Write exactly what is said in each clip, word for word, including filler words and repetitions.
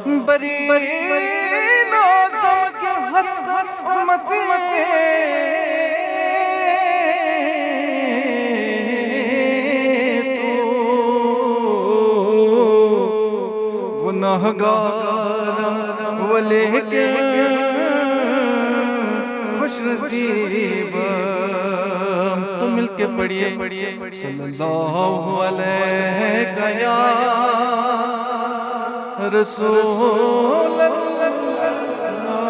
Brain اعظم کے ہست امتی تو گناہگارم ولیکن خوش نصیبم۔ تو مل کے پڑھیے، صلی اللہ علیک یا رسول اللہ۔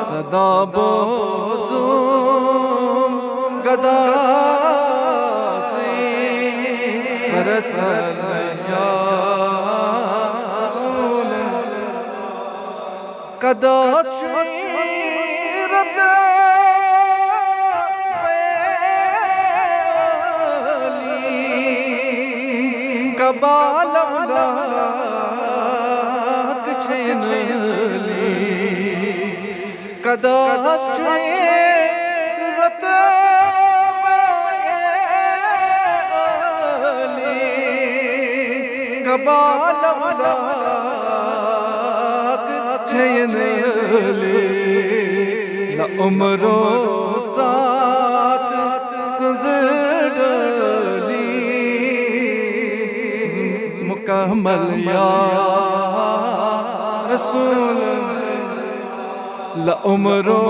صدا بوزم گدا سے برستن یا رسول اللہ۔ کدا شیرت کبال اولاک چھین علی۔ کدا شیرت کبال اولاک چھین علی۔ لعمرو ذات سنز ڈلی مکمل یا رسول۔ لعمرو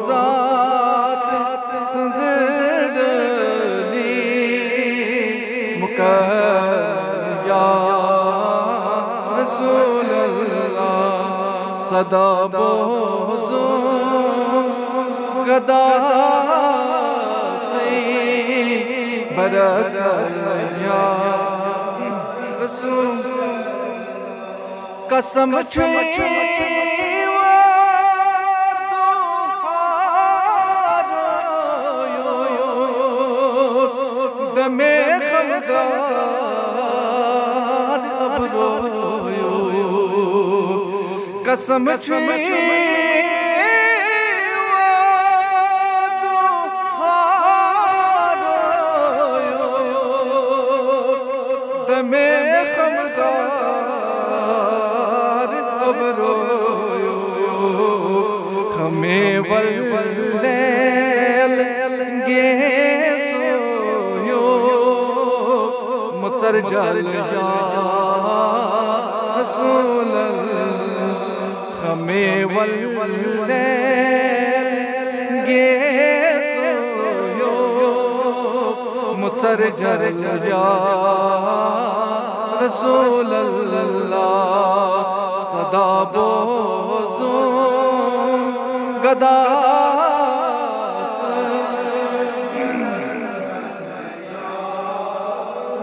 ذات سنز ڈلی مکمل یا رسول اللہ۔ صدا بوزم گدا سے برستن یا رسول۔ قسم چھُ دمے خمدار ابرویو۔ قسم چھُ دمے خمدار ابرویو۔ خمے واللیل گیسویو مُژر جل یا رسول اللہ۔ خمے واللیل گیسویو مُژر جل یا رسول اللہ۔ صدا بوزم گدا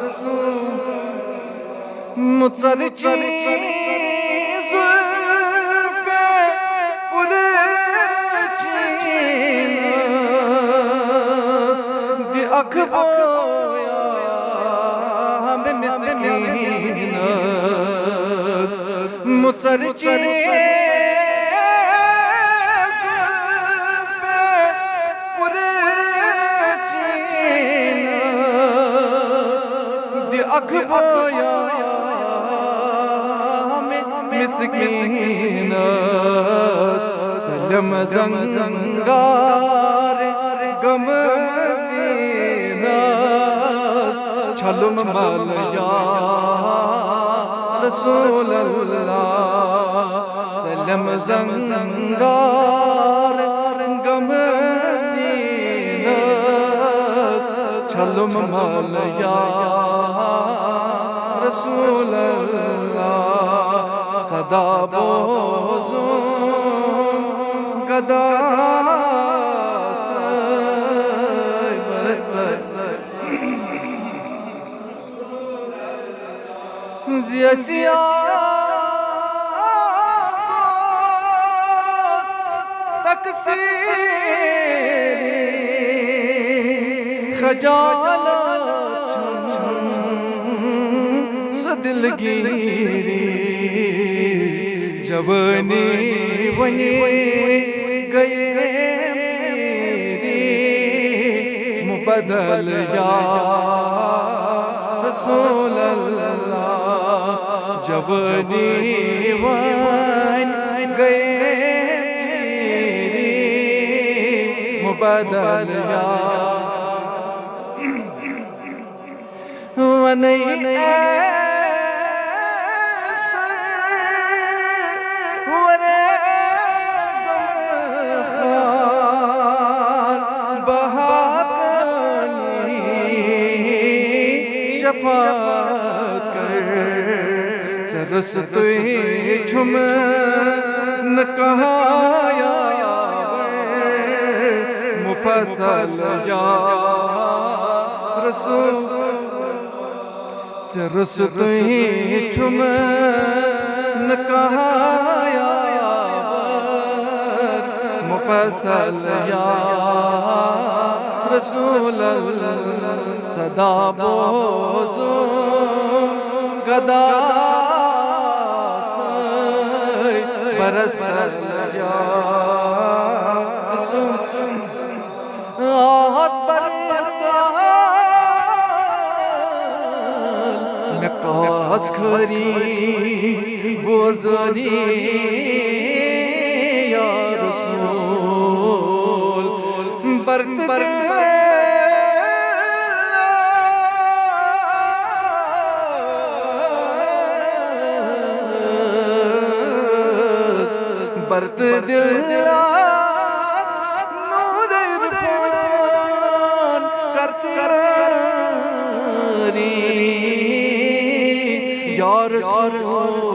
رسول۔ مُژر چی زلفِ پُر چینس دِ اکھ بویا مےٚ مسکینس۔ مُژر چی زلفِ پُر چینس دِ اکھ بویا مےٚ مسکینس۔ سلم زنگار غم سینس چھلم مل یا رسول اللہ۔ سلم زنگار غم سینس چھلم مل یا رسول اللہ۔ صدا بوزم گدا سے برستن زیسیا تقصیر خجالت چھم سُہ دلگیری۔ جوانی ونی گئے میری مبدل یا رسول اللہ۔ جوانی ونی بدل یا ونے اے سرور غم خار بہا کنی شفاعت کر۔ ژےٚ روٚستُے چھُم نہٕ کانٛہہ یاور مفصل یا رسول۔ ژےٚ روٚستُے چھُم نہٕ کانٛہہ یاور مفصل یا رسول اللہ۔ صدا بوزُن گدا سۭتۍ برس تل یا رسول۔ آس بر تل مےٚ کاس خٲری بوزٲنی یا رسول۔ برت دل برت دل نور عرفان کرت یا رسول۔